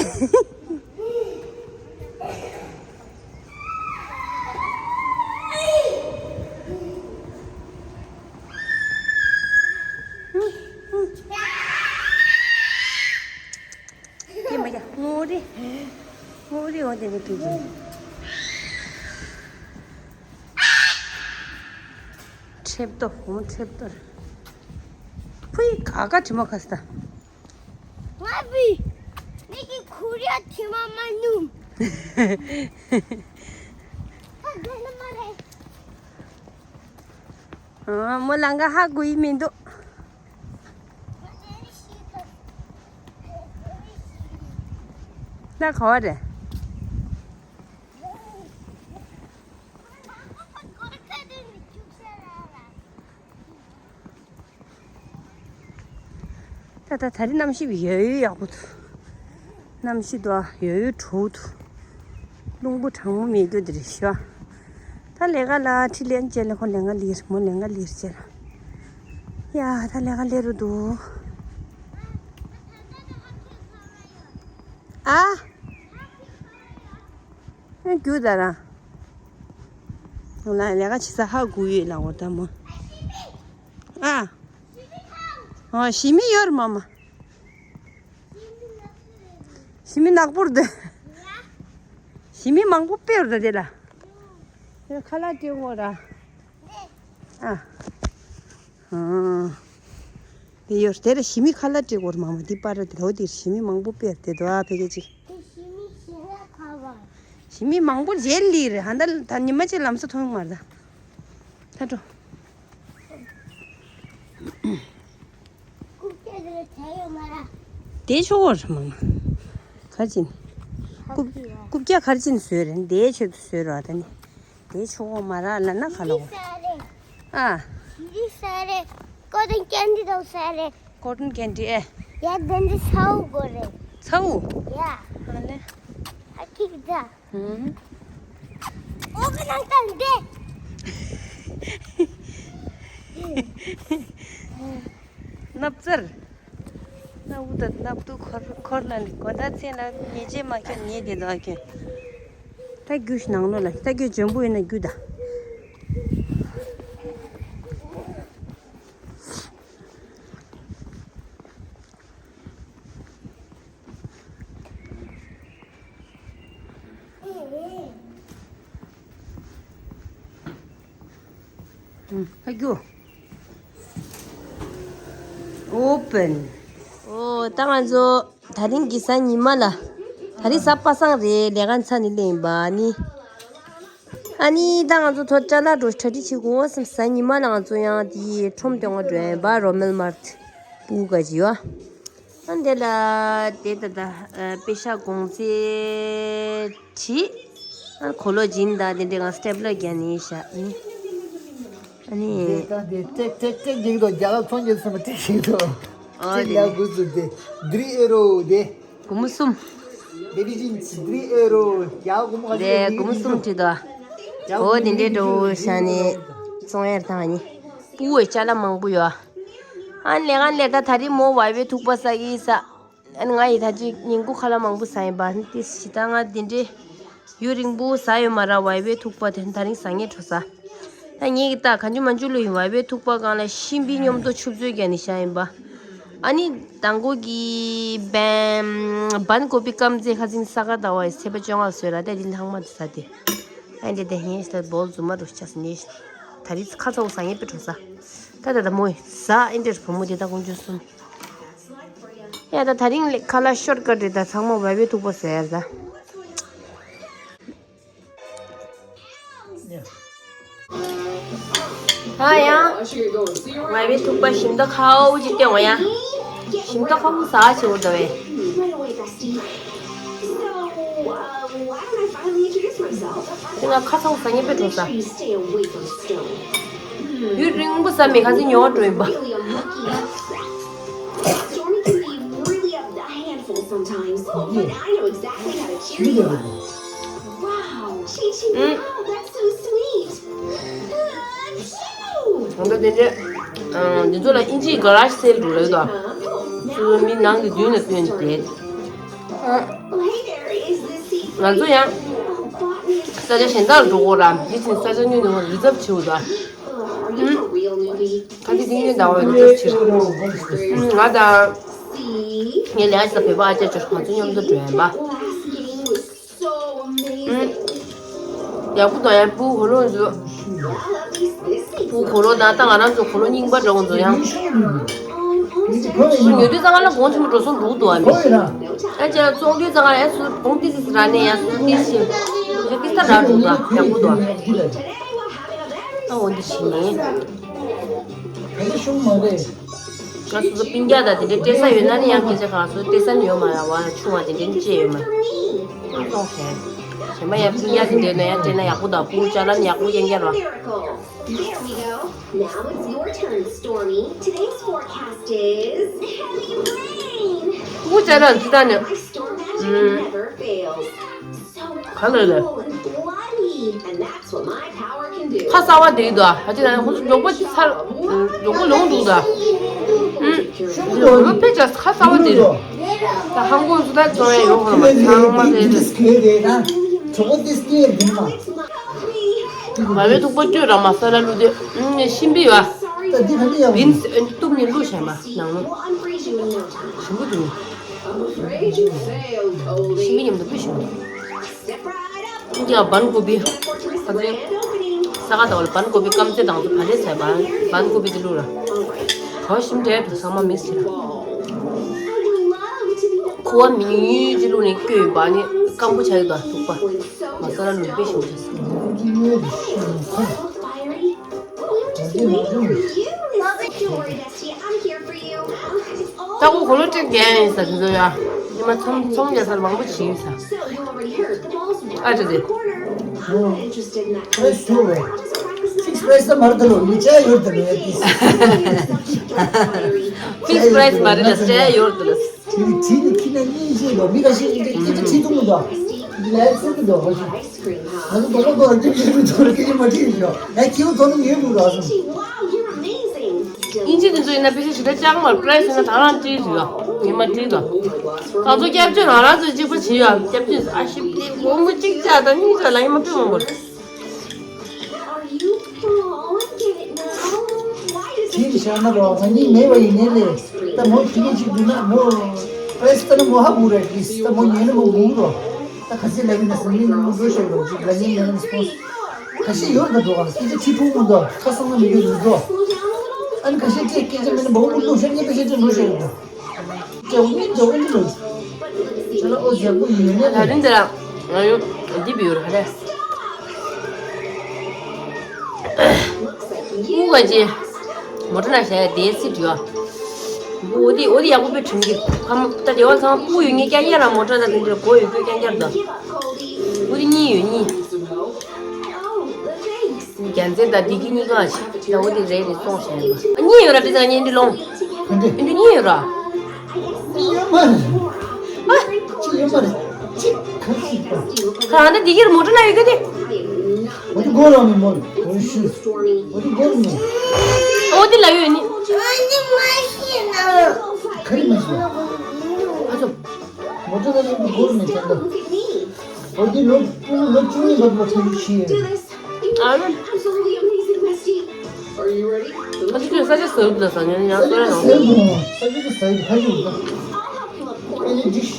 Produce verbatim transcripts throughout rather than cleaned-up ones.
ཡེ་མ་ཡ་ངོ་རེ། ངོ་རེ་འོ་དེ་ནི་ཀི་ཀི། ཁྲེབ་ཏོ་ཧོ་ཁྲེབ་ཏོ། ཕུའི་ག་ག་དྲི་མ་ཁ་སྟ། ང་བི། ནི་ཀི་ཁུ་རི་ཡ་དྲི་མ་མ་ནུམ། ཨ་མོ་ལང་ག་ཧ་གོ་ཡི་མི་འདུག་ད་ག་བ་རེད། ད་ད་ད་རེས་གནམ་གཤིས་ཡོད་ཡོད་ཡག་པོ་འདུག་གནམ་གཤིས་འདུག་ཡོད་ཡོད་དྲོ་འདུག་རླུང་བུ་གྲང་མོ་མེད་རྒྱུ་དེ་རེད་ཤག་ད་ལས་ཀ་ལ་ཁྲི་ལན་བཅད་ལ་ཁོ་ལས་ཀ་ལིར་མོ་ལས་ཀ་ལིར་བཅད་ལ། ཡ་ད་ལས་ཀ་ལས་རུ་འདུག་ཨ། ཨ་རྒྱུ་ད་ར། ང་ལས་ཀ་བྱེད་ས་ཧ་གོ་ཡོད་ལ་འོ་ད་མོ། ཨ། ཨ་ཞི་མི་ཡོད་རེད་མ་མ། ཞི་མི་ནག་པོར་འདུག་ཞི་མི་མང་པོ་དཔེ་རུ་འདུག་དེ་ལ། དེ་ཁ་ལག་སྤྲད་དགོས་ར། ཨ། ཨ། དེ་ཡོད་དེ་ར་ཞི་མི་ཁ་ལག་སྤྲད་དགོས་ར་མ་མ་འདི་པར་ར་དེ་ལོ་དེ་ཞི་མི་མང་པོ་དཔེ་རུ་དེ་འདུག་ཨ་ཕ་གི་ཅིག་དེ་ཞི་མི་ཞི་ལ་ཁ་བ། ཞི་མི་མང་པོ་རྗེས་ལི་རེད་ཧ་ད་ད་ཉི་མ་ཅིག་ལམ་སང་མཐོང་མ་རེད་ད། ད་འགྲོ། རྐུབ་བཀྱག་དེ་ལ་བྱ་ཡོད་མ་ར། དེ་ཆོག་གོ་རེད་མ་མ། ག་ཅིན། རྐུབ་རྐུབ་བཀྱག་ག་ཅིན་བཟོས་རེད་དེ་ཆོད་དུ་བཟོས་རོགས་ད་ནི། དེ་ཆོག་གོ་མ་ར་ལ་ན་ག་ལ་གོ། ཨ། ཞི་ལི་ས་རེད། ཀོ་ཏན་ཀེན་ཌི་དང་ས་རེད། ཀོ་ཏན་ཀེན་ཌི་ཨེ། ཡ་དེ་འདི་ཚ་བོ་གོ་རེད། ཚ་བོ། ཡ། ཨ་ལེ། ཨ་ཁིག་ད། ཧུམ། ཨོ་ག་ནང་ལྟ་འདི། སྣབས་ཚར། སྣབས་འུ་ད་སྣབས་དུ་འཁོར་འཁོར་ལ་ནི་གོ་ད་ཚེ་ན་ཉེས་ཆད་མ་ཁྱོད་ཉེས་དེ་དོ་ཁྱོད། ད་རྒྱུ་ཞིག་ནང་ལོ་ལ་ད་ཁྱོད་འཇོན་པོ་ཡིན་ན་རྒྱུ་ད། ཨོ་པན། ཨོ་ད་ང་ཚོ་ད་རིང་གི་གཟའ་ཉི་མ་ལ། ད་རིང་གཟའ་པ་སངས་རེད་ལས་ཀ་ཚར་ནས་སླེབས་ཡིན་པ་ནི། ཨ་ནི་ད་ང་ཚོ་ཐོ་ཅ་ལག་འགྲོ་གྲ་སྒྲིག་བྱེད་དགོས་བསམ་གཟའ་ཉི་མ་ལ་ང་ཚོ་ཡང་དེ་ཁྲོམ་སྟོན་ག་འགྲོ་ཡིན་པ་རོ་མེལ་མར་ཐི་པུ་ག་ཇི་ཡོ། ཨ་འདི་ལ་དེ་ད་ད་པེ་ཤ་གོང་ཚད་བྲིས། ཨ་གོ་ལོ་སྦྱིན་ད་དེ་འདྲའི་ང་སི་ཊེ་པ་ལར་རྒྱག་ནས་བཞག་ནི། ཨ་ནི། དེ་ད་དེ་ཀྲེག་ཀྲེག་ཀྲེག་རྒྱག་དོ་རྒྱ་གར་ཚོང་རྒྱག་སོང་བ་ཀྲེག་བྱེད་དོ། ཨ་ཀྲེག་དེ་ཡག་དགོས་ཚུལ་དེ། དྲི་ཨེ་རོ་དེ། སྒོར་མོ་གསུམ། དེ་བི་ཅིན་དྲི་ཨེ་རོ་ཡག་སྒོར་མོ་ག་ཚོད་དེ་སྒོར་མོ་གསུམ་བྲིས་དོ། ཨོ་དེ་འདྲའི་འགྲོ་བཞག་ནས་བཙོང་ཡར་བཏང་ནི། ཨུ་ཨེ་ཅ་ལག་མང་པོ་ཡོད། ཨ་ལས་ཀ་ལས་ད་ད་རིང་མོ་བའི་བའི་ཐུག་པ་ཟ་གི་ཟ། ཨ་ནི་ང་ཡི་ད་ཅི་ཉིན་གུང་ཁ་ལག་མང་པོ་ཟ་ཡིན་པ་ཨ་ནི་ཏི་ཞི་ད་ང་འདི་འདྲའི་ཡུན་རིང་པོ་ཟ་ཡོད་མ་ར་བའི་བའི་ཐུག་པ་དེ་ད་རིང་ཟ་ངེས་འགྲོ་ཟ། ད་ངེད་ཀྱི་ད་ག་འཇུ་མ་འཇུ་ལུ་ཡིན་བའི་བའི་ཐུག་པ་སྒང་ལ་ཤིང་པི་སྙོམ་དོ་ཆུ་བཙོས་རྒྱག་ནི་ཤ་ཡིན་པ། ཨ་ནི་དང་གོ་གི་བན་བན་གོ་པི་ཀམ་ཙེ་ཁ་ཚིན་ས་ག་ཟླ་བ་ཡི་ཚེས་པ་བཅོ་ལྔ་བཟོས་ར་ད་འདི་ལྷག་མ་དུ་ཟ་དེ། ཨ་འདི་དེ་ཧེ་ཤ་ད་བོལ་རྫུན་མ་རུ་ཆ་ས་ནི་ད་རིང་ཁ་ཚ་བོ་ཟ་ངེས་པི་འགྲོ་ཟ། ད་ད་ད་མོ་ཡི་ཟ་ཨེ་འདྲ་བུ་མོ་དེ་ད་ཀོང་ཇོ་གསུམ། ཡ་ད་ད་རིང་ལེ་ཁ་ལག་ཤོར་ཀ་རེད་ད་ཚང་མ་བའི་བའི་ཐུག་པ་ཟེར་ད། ཨ་ཡ། བའི་བའི་ཐུག་པ་ཞིམ་ད་ཁའོ་ཅིག་སྟེ་འོ་ཡ། ཞིམ་ད་ཁའོ་ཟ་ཆེ་བོ་ད་བས། དེ་ང་ཁ་ཚང་ཟ་ངེས་པའི་འགྲོ་ས། ཡུན་རིང་པོ་ཟ་མེད་ཁ་ཚིག་ཉོ་བ་འགྲོ་ཡིན་པ། Stormy can be really a, a handful sometimes. Oh, but I know exactly how to cheer you up. Wow, Chi Chi, wow, that's so sweet. Achoo! ང་ཚོ་དེ་འདྲའི་འདི་ཚོ་ལ་ཨིན་ཇིའི་ག་ར་ཤི་སེལ་འགྲོ་ལོས་དང་། ཚུར་མི་ནང་གི་མདུན་ལ་བཏོན་བསྡད། ང་ཚོ་ཡང་ས་ཆ་གཞན་དག་ལ་འགྲོ་དགོས་ར། འདི་ཕྱིན་ས་ཆ་སྙུང་ནས་རི་ཛབ་བྱེད་འོ་ད། ཁ་ཏི་ཏིང་ཡོན་ཟླ་བ་རི་ཛབ་བྱེད། ང་དང་ངའི་ལས་ཀ་བྱེད་ས་བོད་པ་ཨ་ཅག་ཅོ་ང་ཚོ་མཉམ་དུ་འགྲོ་ཡིན་པ། ཡག་པོ་དང་ཡང་སྤུ་གུ་ལོ་འཛུལ། སྤུ་གུ་ལོ་དང་ད་ང་རང་ཚོ་གུ་ལོ་རྙིང་པ་འདྲ་བོ་འཛུལ་ཡང་། ཉོ་དུས་ཙང་ང་ལ་གོང་ཆེན་པོ་འགྲོ་སོང་འདུག་འདུག་ཨ་མི། ཨ་ཅག་བཙོང་དུས་ཙང་ང་ཡང་སུ་གོང་ཏི་སི་ར་ནས་ཡང་སུ་ཏི་སི་ཡང་ཏི་ས་ར་འདུག་ད་ཡག་པོ་འདུག་ཨ་འོ་འདི་ཞིག་ནས། ག་རེ་ཤོང་མ་རེད། ང་སོ་སོ་སྤུན་ཀྱག་དང་དེ་འདྲའི་སྤྲད་ས་ཡོད་ན་ནི་ཡང་སྐད་ཆ་གང་སོ་སྤྲད་ས་ནི་ཡོད་མ་རེད་བ། ཆུང་བ་དེ་འདྲའི་ནི་སྤྲད་ཡོད་མ་རེད། སོང་ཞེས། གཞན་པ་ཡང་སྤུན་ཀྱག་དེ་འདྲའི་ན་ཡང་སྤྲད་ན་ཡག་པོ་དང་སྤུ་གུ་ཅ་ལག་ནི་ཡག་པོ་རྐྱང་རྐྱང་རེད་བ། There we go. Now it's your turn, Stormy. Today's forecast is heavy rain. སྤུ་གུ་ཅ་ལག་འདི་ལྟ་ནས། My storm magic never fails. So cool and bloody. And that's what my power can do. ཁ་གསར་བ་དེ་ཡིན་དོ། ཧ་ཅི་ན་ཁོ་ཚོ་མགྱོགས་པོ་ཅིག་ཚར། མགྱོགས་པོ་ལོང་འདུག་ད། ཨུམ། ཤུགས་འདུག་ལོ་ཕེ་ཅག་ཁ་གསར་བ་དེ་རེད། ད་ཧང་ཀོང་ཚོ་ད་ཚོང་ཡ་ཡོད་ཁོ་ན་མ་ཚང་མ་དེ་རེད། གྲོགས་པོ་དེ་སྐྱེས་དེ་ན། བ་བའི་ཐུག་པ་བཅོས་ར་མ་ས་ལ་བླུགས་ཏེ་ཨུམ་ཤིང་པི་བ། ད་འདི་ག་འདི་ཡག་པོ་བིན་སི་ཨན་གཏུབ་ནས་བླུགས་བཞག་མ་ནང་ལོ། ཞིམ་པོ་འདུག་ཤིང་པི་མཉམ་དུ་དཔེ་ཞིམ་པོ་འདུག་ཀྱང་བན་ཀོ་པི། ཁ་ཚོན། ས་ག་ཟླ་བ་ལ་བན་ཀོ་པི་སྐམ་ཚེ་དང་དུ་བ་ལེ་ཟེར་བ། བན་ཀོ་པི་དེ་བླུགས་ར། ག་ཞིམ་དྲས་འདུག་ཚང་མ་མིག་སི་ར། ཁུ་བ་མི་ཉུང་ཉུང་ཅིག་བླུགས་ནས་བསྐྱོད་ཡོད་པ་ནི་སྐམ་པོ་ཆགས་ཡོད་དོ་ཐུག་པ། མ་ས་ལ་ལུག་པའི་ཞིམ་ཆགས་སོང་། ད་ཁོ་གོ་ལོ་སྤྲད་རྒྱན་ཡིན་ས་དེ་ཚོ་ཡ། ཉི་མ་ཚོམ་ཚོམ་རྒྱག་ས་ལ་མང་པོ་བྱིན་ཡོད་ས། ཨ་ཅེ་ཟེར། Price too low. Fixed price ད་མར་ད་ལོ་མི་བྱ་ཡོད་ད་ལོ་ཡ་ཏིས། Fixed price མ་རེད་ལ་བྱ་ཡོད་ད་ལོ། དེ་ནི་དེ་ནི་ཁྱི་ན་གཉིས་ཤེས་ལོ་མི་ཁ་ཤས་ཀྱིས་ཁྱི་ཁྱི་ཁྱི་ཐུང་མི་འདུག་འདི་ལ་ཡ་ཚོད་ཀྱི་འདུག་ཧོ་ཤི། ང་ཚོ་དོ་མོ་དོ་ར་ཁྱི་ཁྱི་མི་འདུག་ཁྱི་ཁྱི་མ་ཁྱི་ཡོད་ཤོག་ང་ཁྱི་བོ་དོ་ནི་ངའི་མུ་ར་སོང་། དབྱིན་ཇི་དེ་ཚོ་ཡིན་ན་ཕལ་ཆེར་ཞེ་དྲག་ལྕགས་མར་པ་ར་ཡི་སི་ཡིན་ན་ད་རང་བྲིས་ཟིག་ཡོད། ངས་མ་བྲིས་དང་། ང་ཚོ་སྐྱབས་བཅོལ་རང་རང་ཚོས་གཅིག་པ་བྱེད་ཡོད། སྐྱབས་བཅོལ་ཨ་ཤི་པི་ལི་སྒོར་མོ་གཅིག་བཅག་དང་གཉིས་བཅག་ལ་ཡིན་མ་དཔེ་མང་པོ་རེད། ཁྱི་ཤ་ན་རོ་ང་གཉིས་མེད་པ་ཡིན་ནའི་ལས། ད་མོ་ཁྱི་ངན་ཅིག་འདུག་ན་མོ། པ་ར་ཡི་སི་ད་ན་མོ་ཧ་གོ་ར་ཏིས་ད་མོ་ཉན་ན་མོ་གོ་རོ། ད་ཁ་སི་ལ་ཡིན་ན་སི་མི་མོ་འགྲོ་ཤོག་རོ་ཅིག་ལ་ཉན་ཉན་ན་སི་པོ། ཁ་ཤས་ཡོད་ད་འགྲོ་ག་སྐད་ཆ་ཁྲི་ཕྲུག་མོ་འདུག་ཁ་སང་ན་མི་ཡོད་འགྲོ། ཨ་ནི་ཁ་ཤས་ཀྱིས་སྐད་ཆ་མེད་ན་འབའ་བོ་མི་བླུག་ཤར་ཉན་པ་ཤར་ཅན་འགྲོ་ཤར་འགྲོ། ཅེ་འུ་ཉིན་ཅེ་འུ་ཉིན་ལོ། ཅེ་ལ་ཨོ་ཟེར་པོ་ཡོད་ཉན་ད་རིང་འདི་ལ་ང་ཡོང་འདི་བི་ཡོད་ར་རེད། ཨུ་ག་ཅེ། མོ་ཊ་ན་ཞ་ཡ་དེ་སི་ཏུ་ཡ། འོ་དེ་འོ་དེ་ཡག་པོ་དཔེ་དྲན་གི་ཁ་མོ་ད་དེ་བ་ཚང་སྤུ་ཡོད་ངེས་ཀྱང་ཡ་ར་མོ་ཊ་ད་དེ་འདྲ་གོ་ཡོད་དཔེ་ཀྱང་ཀྱར་ད། འོ་དེ་གཉིས་ཡོད་གཉིས། རྒྱལ་མཚན་དང་བདེ་སྐྱིད་གཉིས་ཀ་ཆེ་ད་འོ་དེ་རེད་རེད་སོང་ཞེས་ཡིན་པ། གཉིས་ཡོད་ར་དེ་ཚང་གཉིས་འདི་ལོང་། ཨ་འདི་གཉིས་ཡོད་ར། གཉིས་ཡོད་མ་རེད། ཨ། གཅིག་ཡོད་མ་རེད། གཅིག་ག་རེ་ཡིན་པ། ག་ཨ་ན་འདི་གིར་མོ་ཊ་ན་ཡོད་གི་དེ། འོ་དེ་སྒོ་ལ་མི་མོ་འོ་ཤི། འོ་དེ་སྒོ་ལ་མི། འོ་དེ་ལ་ཡོད་ནི། ག་རེ་མ་ཤི། ཨ་ཚོ། མོ་ཊ་ན་ཡོད་གི་སྒོ་ལ་མི་ཐད་ད། འོ་དེ་ལོ་ལོ་བཅུ་གཉིས་བར་ལ་ཐོན་ཤི་ཡོད། ཨ་ལོ། ཨ་ཅི་ཁྱོད་ས་ཆ་ཟབ་ལ་ས་ཉན་ཡང་ས་ཆ་ཟབ་མོ་ས་ཆ་ཟབ་ཁ་ཅིག་ཨ་ནི་ཌིཤ།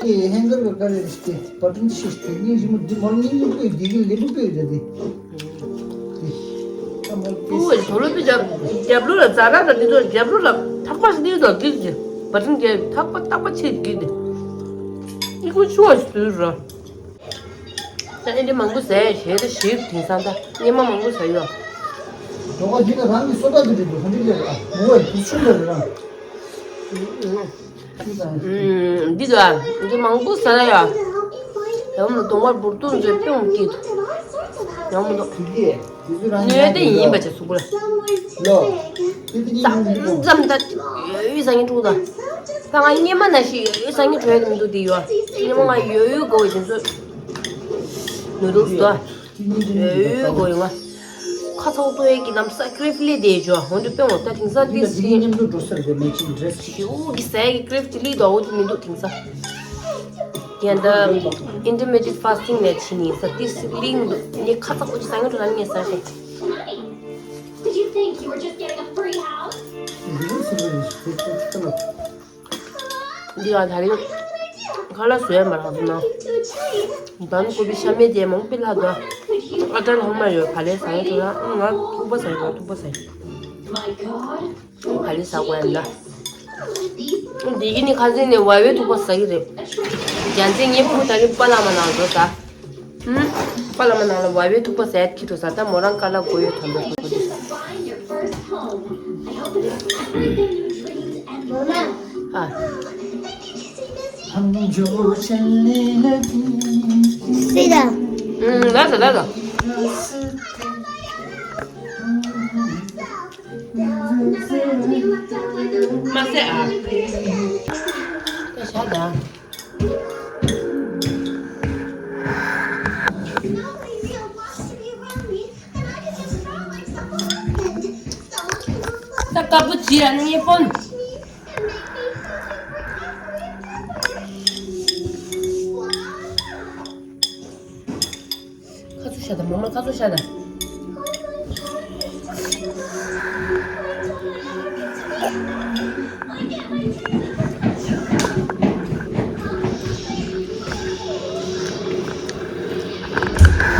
ཨེ་ཧེང་གར་ག་རེ་རེ་སྟེ་བ་ཏྲིན་ཤིས་ཏེ་ནི་ཞི་མོ་འདི་མོ་ནི་ནི་པོས་འདི་གི་ལེ་པོ་པོས་རེ་དེ། ཨུ་ཝེ་དོ་ལོ་པི་རྒྱབ་རྒྱབ་ལོ་ལ་ཛ་ར་ལ་འདི་ཚོ་རྒྱབ་ལོ་ལ་ཐག་པ་ཞིག་འདི་ཚོ་འདི་ཀྱི་བ་ཏྲིན་གྱི་ཐག་པ་ཐག་པ་ཆེ་གི་འདི། ཨི་ཁུ་ཆུ་བ་ཞིག་དུས་ར། ད་ཨེ་འདྲ་མང་པོ་ཟས་ཞེས་ད་ཞིབ་དེང་སང་ད་སྙེ་མ་མང་པོ་ཟ་ཡོད། ལོ་ག་འདི་ལ་རང་གི་སོ་ད་དུ་འདྲི་འདུག་ཧ་འདྲི་ལེ་ར་མོ་བས་དུ་ཆུ་འདྲ་རེ་རང་། འདི་ད་འདི་མང་པོ་ཟ་ཡ། ཡང་མི་གཏོང་བར་འབུར་ཏུ་མཛོད་སྤེལ་འོང་སྐྱིད། ཡང་མི་གཏོང་། ནུས་ལྡན་ཡིན་པ་བྱས་ཚུགས་པ་ལ། ལོ། ཙམ་ཙམ་ད་ཡོད་ཡོད་ཟ་ངེ་འཁྲུག་ད། ད་ང་སྙེ་མ་ན་ཞིག་ཡོད་ཡོད་ཟ་ངེ་འགྲོ་ཡ་མི་འདུག་དེ་ཡོད། སྙེ་མ་ང་ཡོད་ཡོད་དགོས་དེ་ཚོ། ནུ་རུ་ཟ། ཡོད་ཡོད་དགོས་ཡོད་ང་། ཁ་ཚོགས་ཏོ་ཡ་གི་ལམ་ས་ཀྲེབ་ལེ་དེ་ཇོ་འོན་ཏུ་དཔེ་འོ་ད་དེང་སང་དེ་སི་ཉིན་མཉམ་དུ་འགྲོ་ས་རེད་པས་མེ་ཆིང་ཌི་རེ་སི་ཞིག་ཞིའུ་གི་ཟས་ཀྱི་ཀྲེབ་ཅི་ལི་དོ་འོ་དེ་མི་འདུག་དེང་སང་། ཡང་ད་intermittent fasting ལས་བྱེད་ནི་ས་ཏིས་ལིང་འདུག་ངས་ཁ་ཚ་ཁོ་ཅི་ས་ངན་འགྲོ་ལ་ངས་ས་ཞིག Did you think you were just getting a free house? འདི་ཡང་ད་རིང་ཁ་ལག་བཟོས་མ་རག་སོང་ན། འདམ་ཀོ་པི་ཤ་མེད་དེ་མང་པོ་ལྷག་འདུག་ཨ་ཏྲ་ལྷག་མ་ཡོད་ག་ལེ་ཟ་ངེ་ཐུག་ལ་ང་ཐུག་པ་ཟ་ཡོད་ཐུག་པ་ཟ་ཡོད། ག་ལེ་ཟ་དགོས་ཡ་ལ། འདི་གི་ནི་ཁ་སང་ནས་ཝའི་ཝའི་ཐུག་པ་ཟ་གི་རེད། རྒྱལ་མཚན་ངའི་བུ་ད་གི་པ་ལ་མ་ནང་འགྲོ་ཟ། ཧུམ། པ་ལ་མ་ནང་ལ་ཝའི་ཝའི་ཐུག་པ་ཟ་ཡ་ཁྱི་འགྲོ་ཟ་ད་མོ་རང་ཀ་ལ་དགོས་ཡོད་དམ་པ་ཁུ་ཁུ་དེ། ཨ། སྲིད་ད། ཨུམ། ལ་ཟ་ལ་ཟ། མ་ཟད་ཨ། ད་ཞག་ད། ད་དཀར་པོ་བྱི་ཡ་ནི་སྤོན། ཁ་ཚུགས་ཤ་ད་མ་མ་ཁ་ཚུགས་ཤ་ད།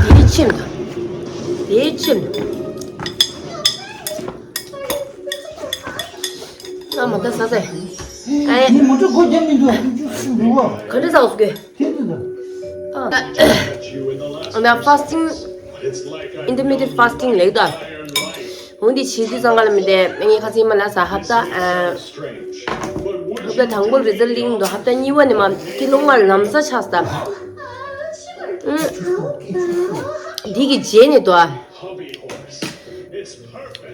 དེའི་ཕྱིར་དེའི་ཕྱིར། ཨ་མ་ད་ཟ་ཟ། ཨེ། ངས་མོ་ཊ་སྒོ་བརྒྱབ་མི་འདུག་ཨ་ཅུ་ཅུ་ཅུ་འགྲོ་བ། ག་འདྲ་ཟ་འོ་སུ་གེ། དེ་དུ་ད། ཨ། ད་fasting intermittent fasting ལེགས་ད། འོན་ཏེ་བྱེད་དུས་ཙང་ཀ་ལ་མི་དེ་ངས་ཁ་སང་མ་ལ་ཟ་ཧབ་ད། ཨ། ཧབ་ད་དང་པོ་རི་ཛལ་ལིང་འདུག་ཧབ་ད་གཉིས་པ་ནས་མ་ཀི་ལོ་ལྔ་ལམ་སང་ཆགས་ད། ཨུ། འདི་གི་རྗེས་ནས་འདུག་ཨ།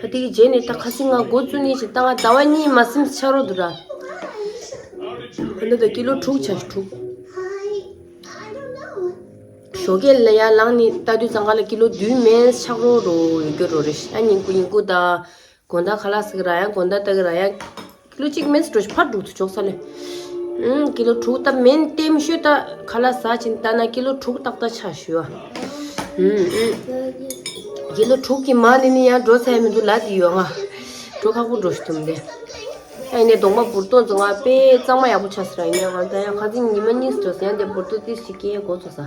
ད་དེ་གི་རྗེས་ནས་ད་ཁ་སང་ང་འགོ་བཙུགས་ནས་ཞིག་ད་ང་ཟླ་བ་གཉིས་མ་ཟིན་ཆགས་རོགས་འདུག་ར། ཁོ་ན་ད་ཀི་ལོ་དྲུག་ཆགས་དྲུག་ཞོགས་ཀས་ལ་ཡར་ལངས་ནས་ལྟ་དུས་ཙང་ཀ་ལ་ཀི་ལོ་བདུན་མན་ཆགས་རོགས་རོ་ཡོད་རྒྱུ་རོ་རེ་ཤ་ཉིན་གུ་ཉིན་གུ་ད། དགོང་དག་ཁ་ལག་ཟ་གི་ར་ཡང་དགོང་དག་ལྟ་གི་ར་ཡང་། ཀི་ལོ་གཅིག་མེད་འགྲོ་ཞིག་ཕར་འགྲོ་ཐུབ་ཆོག་ས་ལེ། ཨུམ། ཀི་ལོ་དྲུག་ད་མེན་ལྟེམ་ཤོད་ད་ཁ་ལག་ཟ་ཕྱིན་ལྟ་ན་ཀི་ལོ་དྲུག་ཏག་ཏག་ཆགས་ཞུ་ཨ། ཨུམ་ཨུམ། ཀི་ལོ་དྲུག་གི་མ་ནི་ནི་ཡང་འགྲོ་ཚར་མི་འདུག་ལ་དེ་ཡོད་ང་། འགྲོ་ཁག་པོ་འགྲོ་ཞིག་ཐུབ་མི་འདུག་ཨ་ཡིན་ནས་གདོང་པ་འབུར་ཏོ་འཛོང་བ་དཔེ་གཙང་མ་ཡག་པོ་ཆགས་སོང་ཡིན་ཡང་ང་ད་ཡང་ཁ་སང་ཉི་མ་གཉིས་སུ་འགྲོ་ཟེར་ཡང་དེ་འབུར་ཏོ་ཏིས་ཞིག་སྐྱེས་འགོ་ཚུགས་ས།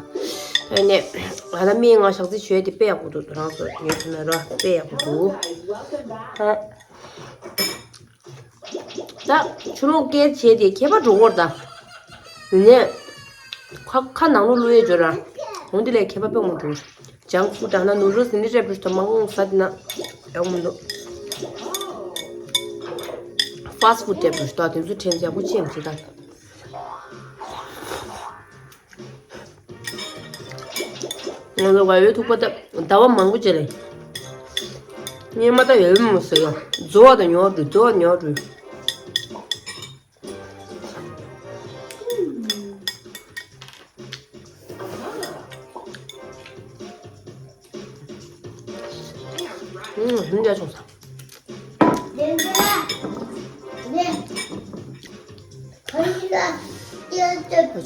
ཨ་ཡིན་ནས་ང་ད་མིའི་ང་ཞག་རྩི་བྱོས་དེ་དཔེ་ཡག་པོ་འདུག་རང་ཚོ་ཉོས་ཐུབ་ན་རོ་དཔེ་ཡག་པོ་འདུག་ད་ཆུ་ལོག་སྐད་བྱས་ཏེ་ཁྱད་པར་འགྲོ་གོར་ད། ནས། ཁ་ཁ་ནང་ལོ་བླུ་ཡས་འཇོ་ར། འོན་ཏེ་ལས་ཁྱད་པར་དཔེ་མོ་འགྲོ། ཇང་ཕུ་དྲག་ན་ནུ་རོ་སི་ནི་ཏྲེ་པུ་ཤ་མང་ས་དེ་ན། ཡག་མི་འདུག་ཕཱ་སི་ཕུ་ཏྲེ་པུ་ཤ་དེ་ཚོ་ཕྲན་ཡག་པོ་ཅན་ཅི་ད། ང་ཚོ་ཝའི་ཝའི་ཐུག་པ་ད་ཟླ་བ་མང་པོ་ཅི་རེད། ངས་མ་ད་ཡོད་མོ་ཟེར་ཡ། རྫོ་བ་དང་ཉོ་བྲུ་རྫོ་བ་ཉོ་བྲུ། ཨུམ། ཧིན་རྒྱ་ཆུང་ས།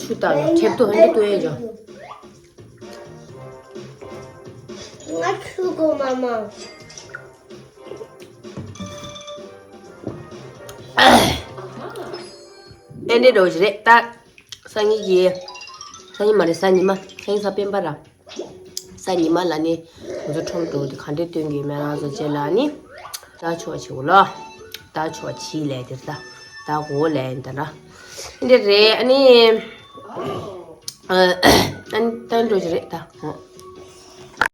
ཆུ་བཏང་ནས་ཁྲེབ་ཏུ་ཧན་ཏུ་ཏུ་ཡེ་འཇོ། ང་ཆུ་གོ་མ་མ། ཨེ་འདྲེ་འགྲོ་བཞི་རེད་ད། སང་ཉིན་གྱི། སང་ཉིན་མ་རེད་སང་ཉི་མ་སང་ཉིན་གཟའ་སྤེན་པ་ར། སང་ཉི་མ་ལ་ནི་ང་ཚོ་ཁྲོམ་འགྲོ་དེ་ག་འདྲས་སྟོན་གྱི་ཡོད་མེད་རང་ཚོ་རྗེས་ལ་ནི། ད་ཆོག་བྱེད་འོ་ལོ། ད་ཆོག་བྱིས་ལས་དེར་ད། ད་གོ་ལས་ཡིན་ད་ར། འདི་རེད་ཨ་ནི། ཨ་ནི་ད་འགྲོ་གི་རེད་ད།